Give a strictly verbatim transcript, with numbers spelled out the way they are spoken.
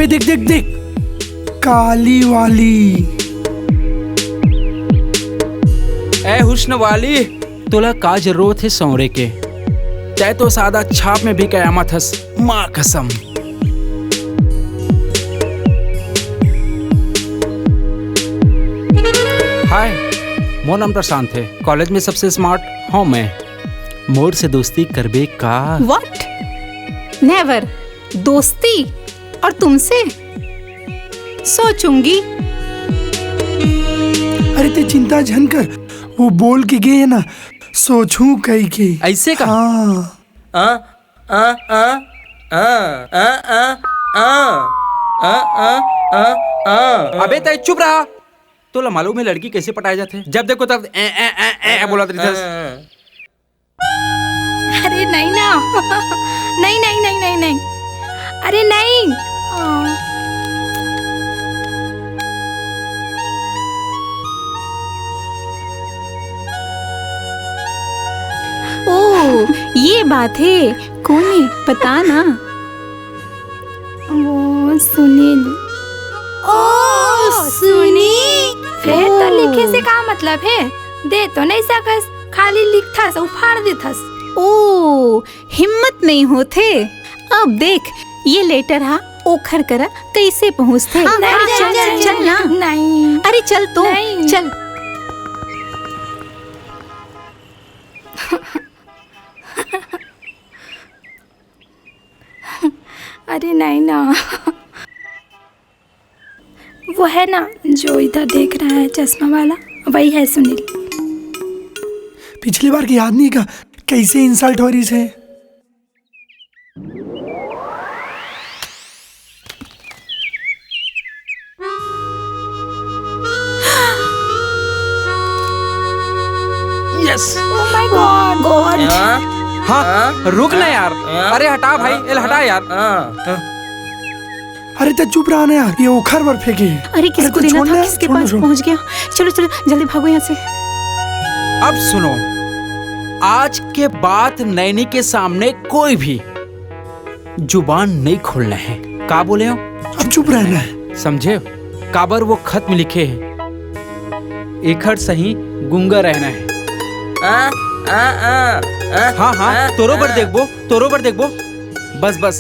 ए, देख, देख, देख, काली वाली। ए हुस्न वाली, तोला का जरूरत हे सौंरे के? तै तो सादा छाप में भी कयामत हस, माँ कसम। हाय, मोर नाम प्रशांत हे। कॉलेज में सबसे स्मार्ट हूँ मैं। मोर से दोस्ती करबे का? What? Never। दोस्ती? और तुमसे? सोचूंगी। अरे, ते चिंता झन कर, वो बोल के गे हे ना, सोचूं कहिके। ऐसे का? हाँ। आ, आ, आ, आ, आ, आ, आ, आ, आ, आ, आ। अबे तै चुप रहा। तोला मालूम हे लड़की कैसे पटाए जाथे? जब देखो तब ए, ए, ए, ए, ए बोलत रहिथस। अरे नहीं ना। नहीं, नहीं, नहीं, नहीं, नहीं। अरे नहीं। ओ, ये बात हे। कौन हे? बता ना। ओ, सुनील। ओ, सुनील। फेर तो ओ। लिखे से का मतलब हे? दे तो नहीं सकस, खाली लिखथस अउ फाड़ देथस। ओ, हिम्मत नहीं होथे। अब देख, ये लेटर हा ओखर करा कैसे पहुंचथे। हाँ, अरे नहीं, चल, नहीं, चल, चल ना। नहीं। अरे चल तो, नहीं। चल। अरे नहीं ना। वो है ना, जो इधर देख रहा है चश्मा वाला, वही है सुनील। पिछली बार के याद नहीं का, कैसे इंसल्ट हो रही से? Yes. Oh my God। God. हाँ, हाँ, रुक ना यार। हाँ, अरे हटा भाई, हाँ, एला हटा यार। हाँ। अरे, ते चुप रहा ना यार, ये ओखर बर फेंके हे। अरे, किसको अरे, तो देना छोड़ था, ना, किसके छोड़ ना, पास छोड़। पहुंच गया? चलो, चलो, जल्दी भागो यहाँ से। अब सुनो, आज के बाद नैनी के सामने कोई भी जुबान नहीं खोलना है। का बोले हो? अब चुप रहना है। समझे? काबर वो खत में लिखे है, एखर सही गूंगा रहना है। आ, आ, आ, आ, हाँ, हाँ, आ, तोरो बर आ। देखबो, तोरो बर देखबो। बस, बस,